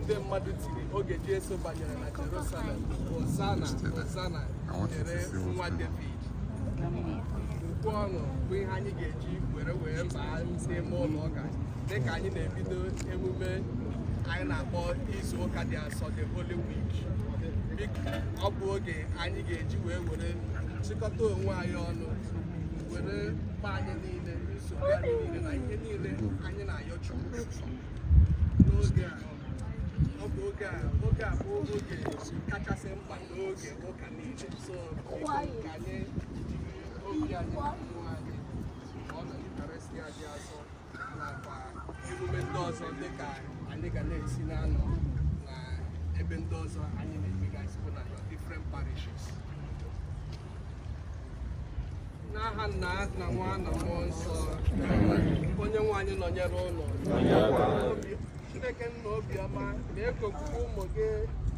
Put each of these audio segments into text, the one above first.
Ndị mmadụ tiri oge Jesu banyere na Jerusalem, "Hosana, Hosana I want you to nyere see what's nwa going on. David." Ukwe ọṅụ bụ ihe anyị ga-eji were wee baa n'ime ụlọ ụka dịka anyị na-ebido emume anyị na-akpọ Izu Ụka Dị Asọ, the Holy Week. Biko, ọ bụ oge anyị ga-eji wee were chịkọta onwe anyị ọnụ, were mkpa anyị niile, nsogbu anyị niile na ihe niile anyị na-ayọ Chukwu n'oge a. Ọ bụ oge a, oge a bụ oge kachasị mkpa n'oge ụka niile. So biko, ka anyị jiri obi anyị na mmụọ anyị ọ na Yukarịstịa dị asọ nakwa emume ndị ọzọ dịka anyị ga na-esi na-anọ na ebe ndị ọzọ anyị na-emegasị bụ na your different parishes. N'aha Nna na Nwa na Mmụọ Nsọ. Onye nwe anyị nọnyere ụnụ. Chineke Nna obiọma, mee ka okwukwe ụmụ gị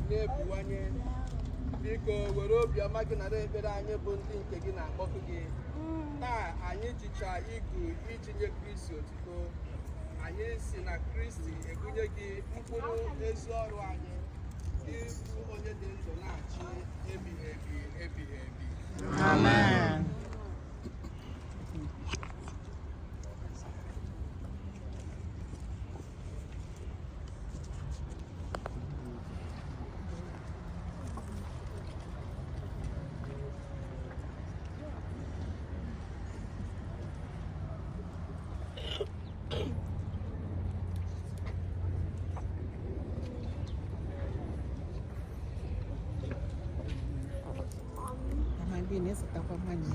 na-ebuwanye. Biko, were obiọma gị nara ekpere anyị bụ ndị nke gị na-akpọkụ gị taa. Anyị jicha igu iji nye Kristi otuto. Anyị si na Kristi ebunye gị mkpụrụ ezi ọrụ anyị, gị bụ onye dị ndụ na-achị ebighị ebi ebighị ebi. Amen. Mama bi na-esetakwa mmanya.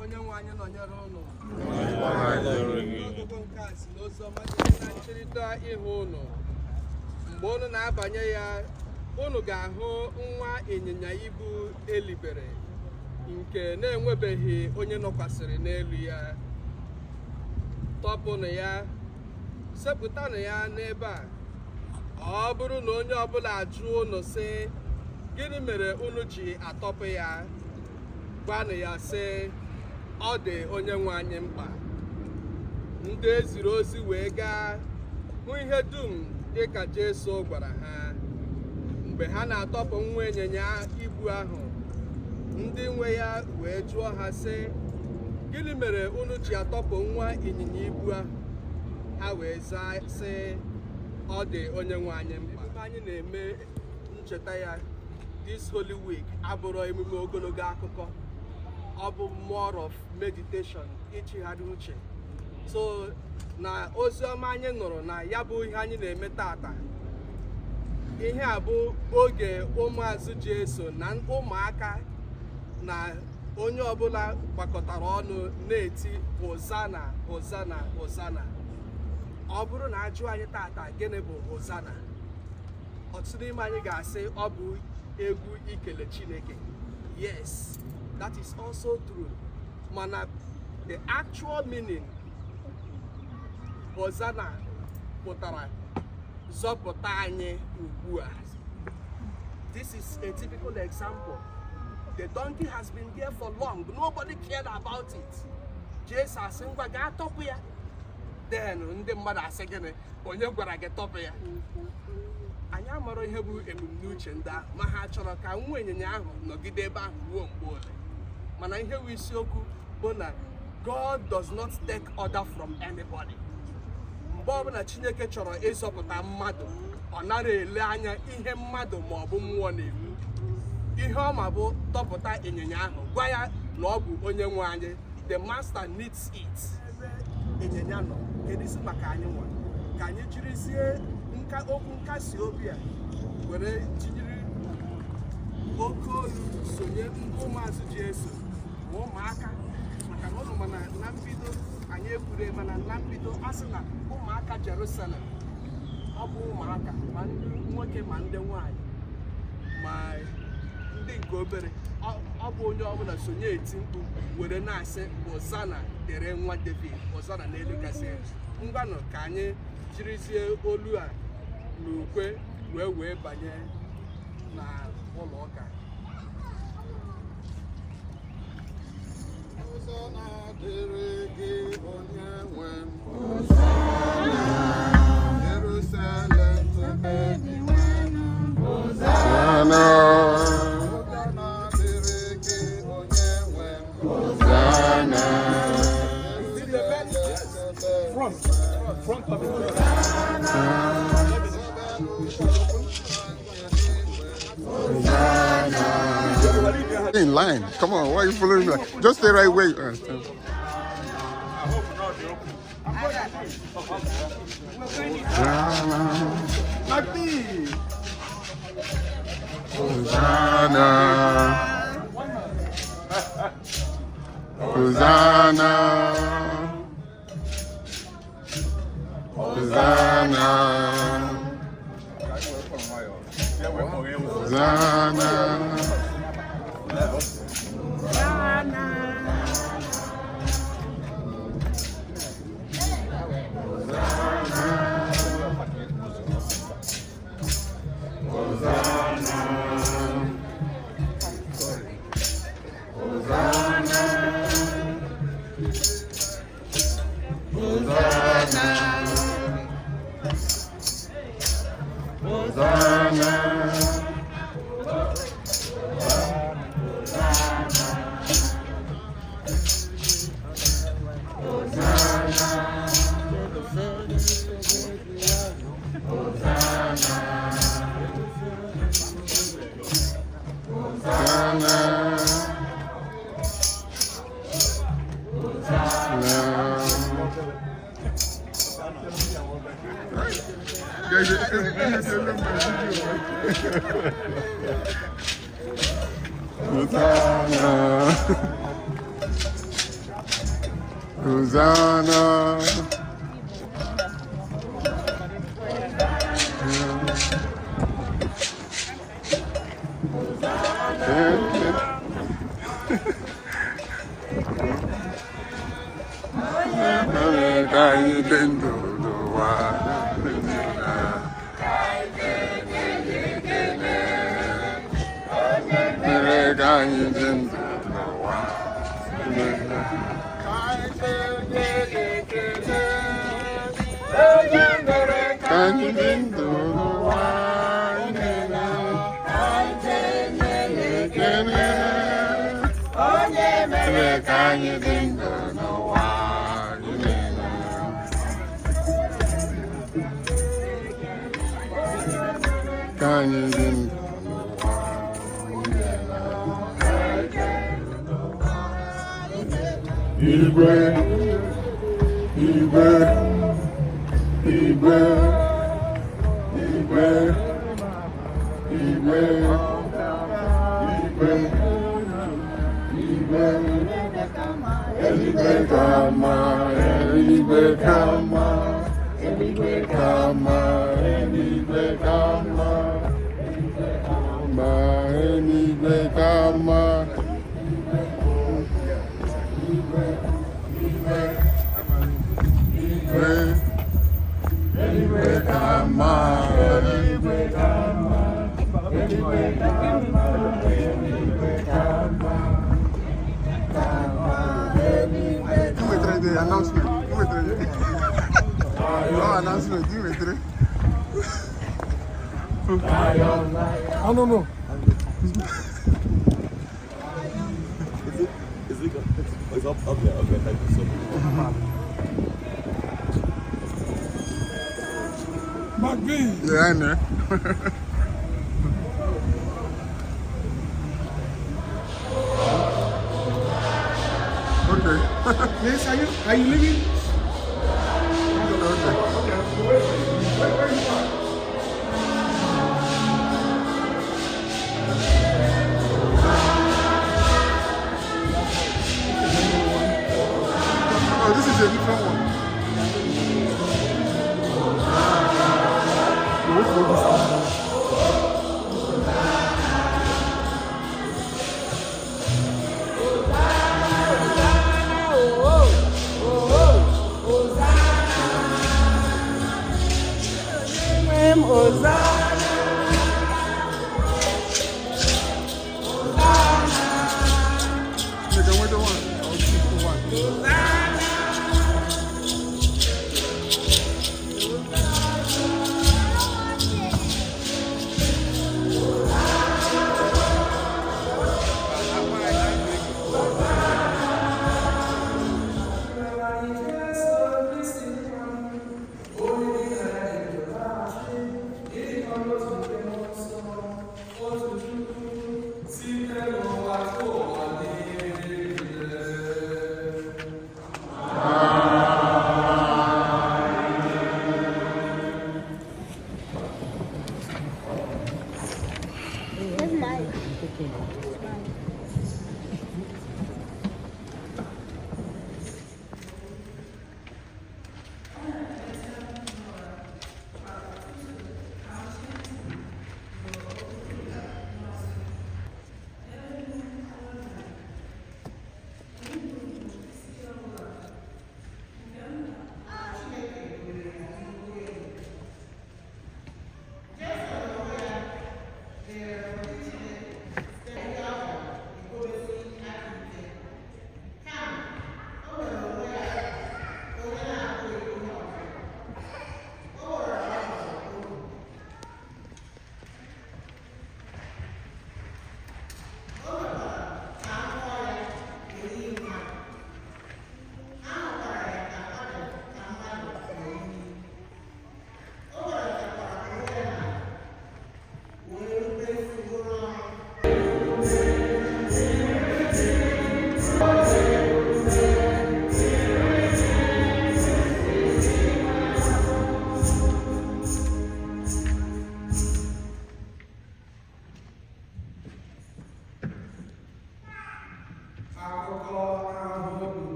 Onye nwe anyị nọnyere ụnụ. Ọgụgụ nke a si n'oziọma dị na ncherịta ihu ụnụ. Mgbe ụnụ na-abanye ya, ụnụ ga-ahụ nwa ịnyịnya ibu elibere nke na-enwebeghị onye nọkwasịrị n'elu ya. Tọpụnụ ya, sepụtanụ ya n'ebe a. Ọ bụrụ na onye ọbụla ajụọ ụnụ sị, "Gịnị mere unu ji atọpụ ya?" gwanụ ya sị, "Ọ dị onye nwe anyị mkpa." Ndị eziri ozi wee gaa hụ ihe dum dịka Jesu gwara ha. Mgbe ha na-atọpụ nwa ịnyịnya ibu ahụ, ndị nwe ya wee jụọ ha sị, "Gịnị mere unu ji atọpụ nwa ịnyịnya ibu ahụ?" Ha wee zaa sị, "Ọ dị onye nwe anyị mkpa." Emume anyị na-eme ncheta ya this Holy Week abụrụ emume ogologo akụkọ. Ọ bụ more of meditation, ichigharị uche. So na ozi ọma anyị nụrụ na ya bụ ihe anyị na-eme tata, ihe a bụ oge ụmụazụ Jesu na ụmụaka na onye ọbụla gbakọtara ọnụ na-eti, "Hosana, Hosana, Hosana." Ọ bụrụ na ajụ anyị tata, gịnị bụ Hosana? Ọtụtụ n'ime anyị ga-asị ọ bụ egwu ikele Chineke. Yes, that is also true, mana the actual meaning, Hosanna pụtara zọpụta anyị ugbu a. This is a typical example. The donkey has been there for long. Nobody cared about it. Jesu asị, "Ngwa, gaa tọpụ ya." Then ndị mmadụ asị, "Gịnị? Onye gwara gị tọpụ ya?" Anyị amara ihe bụ ebumnuche ndị ahụ, ma ha chọrọ ka nwa ịnyịnya ahụ nọgide ebe ahụ ruo mgbe ole. Mana ihe bụ isiokwu bụ na God does not take order from anybody. Mgbe ọbụla Chineke chọrọ ịzọpụta mmadụ, ọ nara ele anya ihe mmadụ ma ọ bụ mmụọ na-ekwu. Ihe ọ ma bụ tọpụta ịnyịnya ahụ, gwa ya na ọ bụ onye nwe anyị, the master needs it. Ebe ịnyịnya nọ, kedụzi maka anyị nwa? Ka anyị jirizie nka okwu nkasi obi a were jiri oke olu sonye ndị ụmụazụ ji eso ma ụmụaka, maka na ụnụ mana na mbido anyị ekwure, mana na mbido a sị na ụmụaka Jerusalem, ọ bụ ụmụaka, ma ndị nwoke ma ndị nwanyị ma ndị nke obere. Ọ bụ onye ọbụla sonye eti mkpu were na-asị, "Hosana dere nwa David, Hosana n'elu kasị elu." Ngwanụ, ka anyị jirizie olu a na ukwe wee banye na ụlọ ụka. Hosanna dịrị gị, onye nwe m. Jerusalem tobe gị. Hosanna. Hosanna dịrị gị, onye nwe m. Hosanna. Jerusalem tobe Front, front of the church. In line. Come on, why are you following me? Just stay right where you are. Hosanna. Hosanna. Hosanna. Hosanna. Hosanna. Hosanna. Hosanna. Hosanna. Guys, Hosanna. Hosanna. Ka anyị dị ndụ n'ụwa. Mere ka anyị dị ndụ n'ụwa. Ka anyị dị ndụ n'ụwa. Ekele. Mere ka anyị dị ndụ n'ụwa. Imela. Ka anyị dị ndụ n'ụwa. Imela. Igwe, igwe, igwe, igwe, igwe, igwe, igwe, eluigwe ka mma, eluigwe ka mma, eluigwe ka mma, eluigwe ka mma, ma eluigwe ka mma. Igwe, igwe, igwe, eluigwe ka mma, eluigwe ka mma, eluigwe ka mma, eluigwe ka mma. You waited the announcement. You waited. No announcement. You waited. I don't know. Is it, it's up, up there? Okay, thank you so much. McVie. Yeah, I know. Okay. Yes, are you leaving? Okay. Okay. Where you are? Oh, this is a different one. Wait for this one.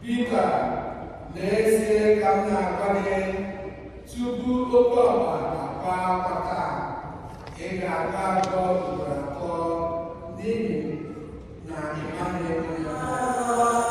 Pita, n'ezie ka m na-agwa gị, tupu oke ọkpa akwa akwa taa, ị ga-agọ agọ ugboro atọ n'ihi na ị maghị onye m bụ.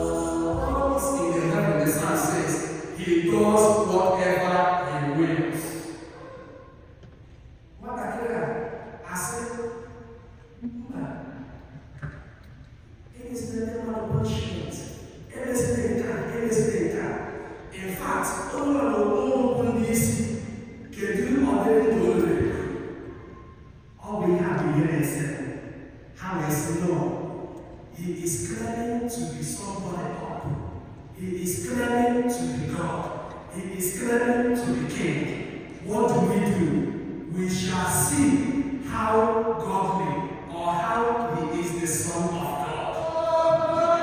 In the heaven, the Son says, He does whatever He wills. Nwatakịrị a asị, mba, emezina ndị mmadụ punishment, emezina nke a, emezina nke a. In fact, onye nọ n'okpuru bụ ndị isi, kedu ọdịrị ndụ o lere? Ọ bụ ihe a bụ ihe na-ese. Ha wee sị, no, he is claiming to be somebody up. He is claiming to be God. He is claiming to be king. What do we do? We shall see how godly or how he is the Son of God.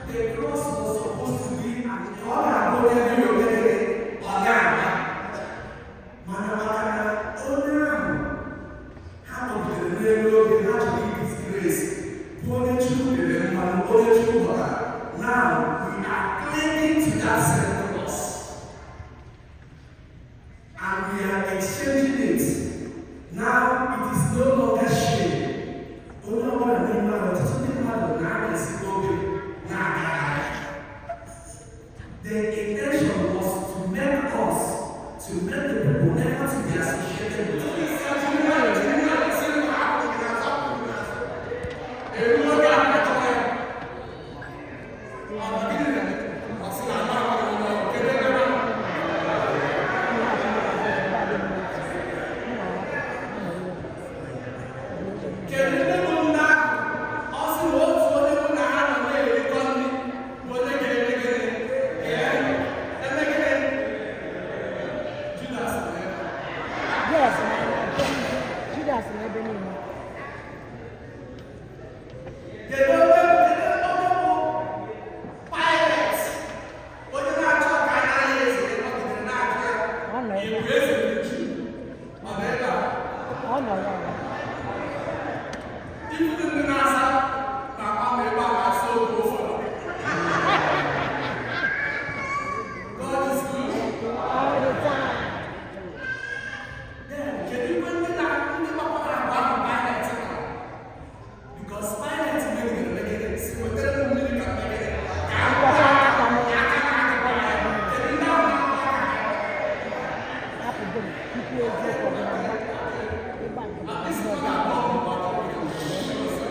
The cross was supposed to be an ọ ga-abụ onye dị obere, ọ ga-aga. Mana maka na onye ahụ ha nọgidere n'elu oge ha chọrọ disgrace bụ onye Chukwu dere mmanụ, onye Chukwu họtara. Now we are clinging to that same cross. And we are exchanging it. Now it is no longer shame. Onye ọbụla n'ime anyị, ọtụtụ ndị mmadụ na-agazi oge na-agagharị. The intention was to make us, to make the people never to be associated with us. Kedu ndị bụ ndị ahụ? Ọ sị na otu onye mụ na ha nọ na-erikọ nri bụ onye ga-eme gịnị? Ga-eme gịnị? Judas nọ ebe a. Yes, na Judas na ebe niile. Kedu onye bụ Pilate? Onye na-achọ ka a nara ya eze, nọgidere na-ajụ ya. Ọ nọ Ị ebe bụ eze ndị Juu? Ọ nọ ebe a? a. Ọ nọ ya. Ibu ndị na-asa na ọ nọ ebe a na-asa oge ụfọdụ. God is good. All the time. Ikwu eziokwu, ọ bụ na mgba ịgba nke na ndị ọzọ.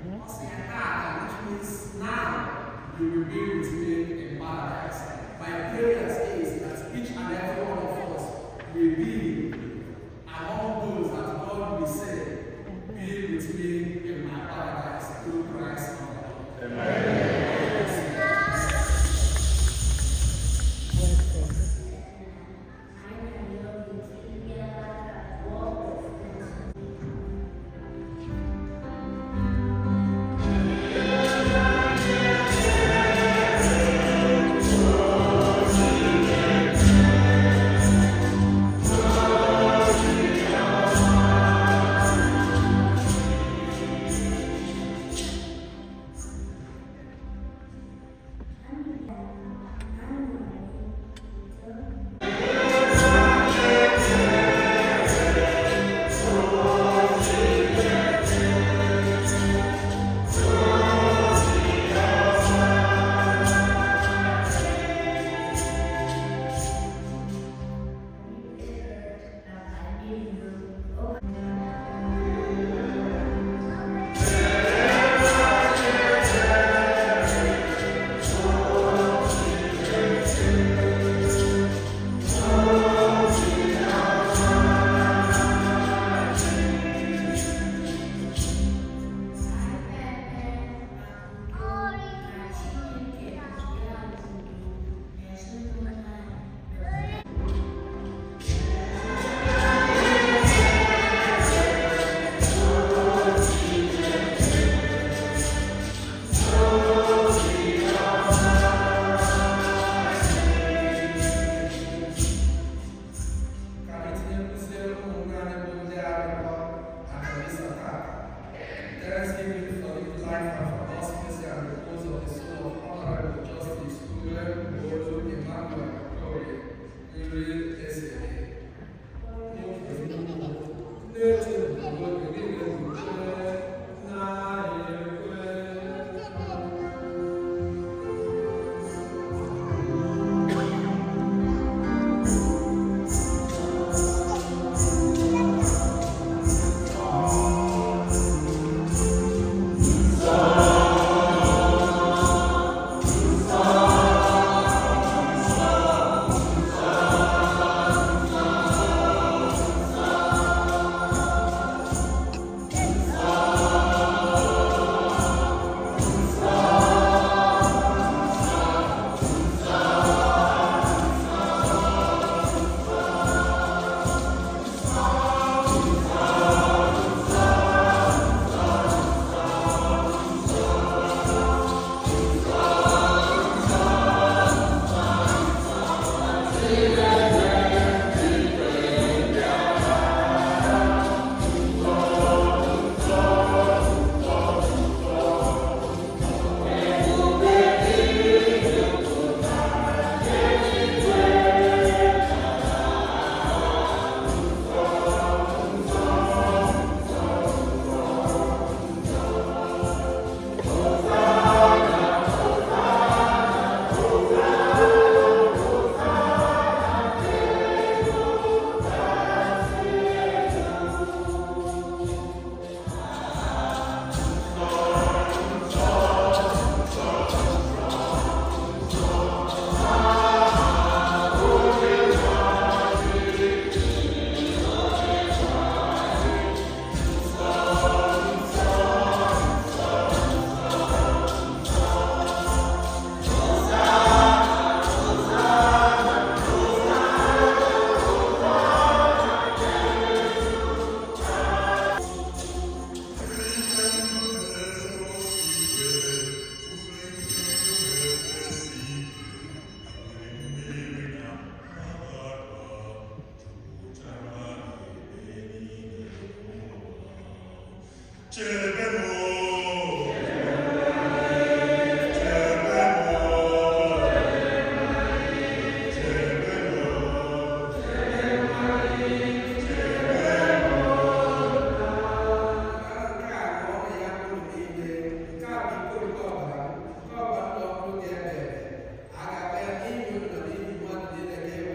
Which means now you will be with me in paradise. My prayer is that each and every one of us will be among those that God will say, "Be with me in my paradise through Christ our Lord." Ka anyị tinyekwuzie ụmụnne anyị bụ ndị arịrịọ na Misa tata. Thanksgiving for the life and for God's mercy and repose of the soul of Honorable Justice Uwe Olu Emmanuel Okorie Nri Ezere. Na-eche oge niile mgbe na-ekwe. Nke a bụ ọnụ ya unu niile. Nke a bụ iko nke ọbara m, nke ọbara ụlọ ọhụrụ dị ebe ebe. A ga-agba ya n'ihi unu na n'ihi mmadụ niile.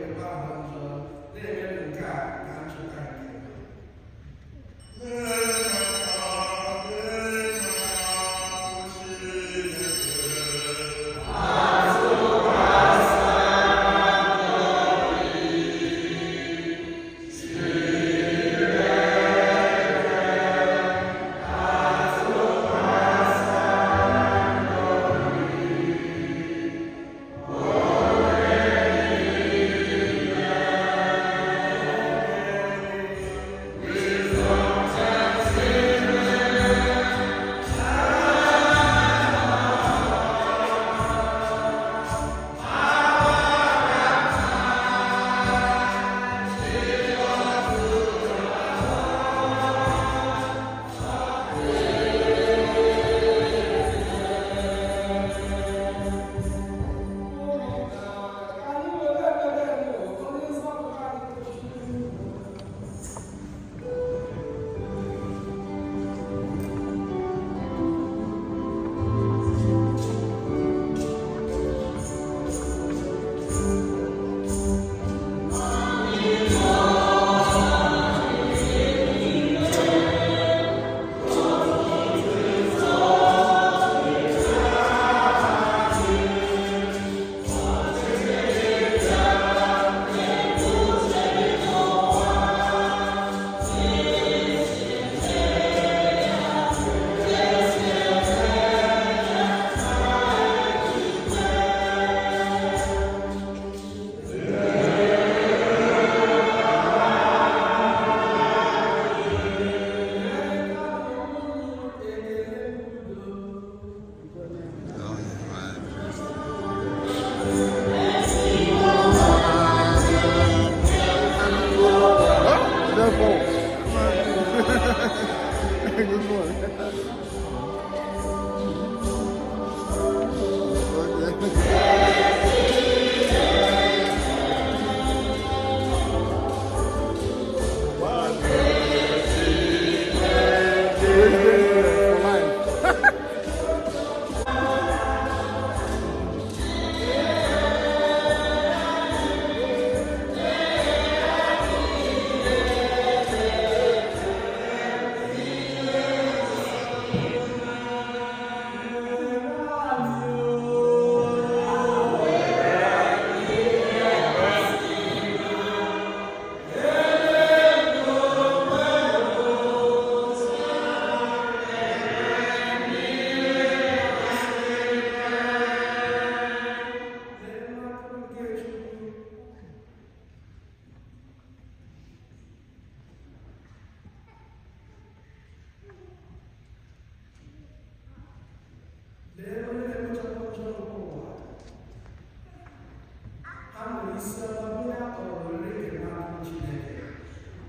nwere isi ọma onye a tọrọ n'oriri nke mmadụ Chineke.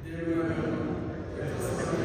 They were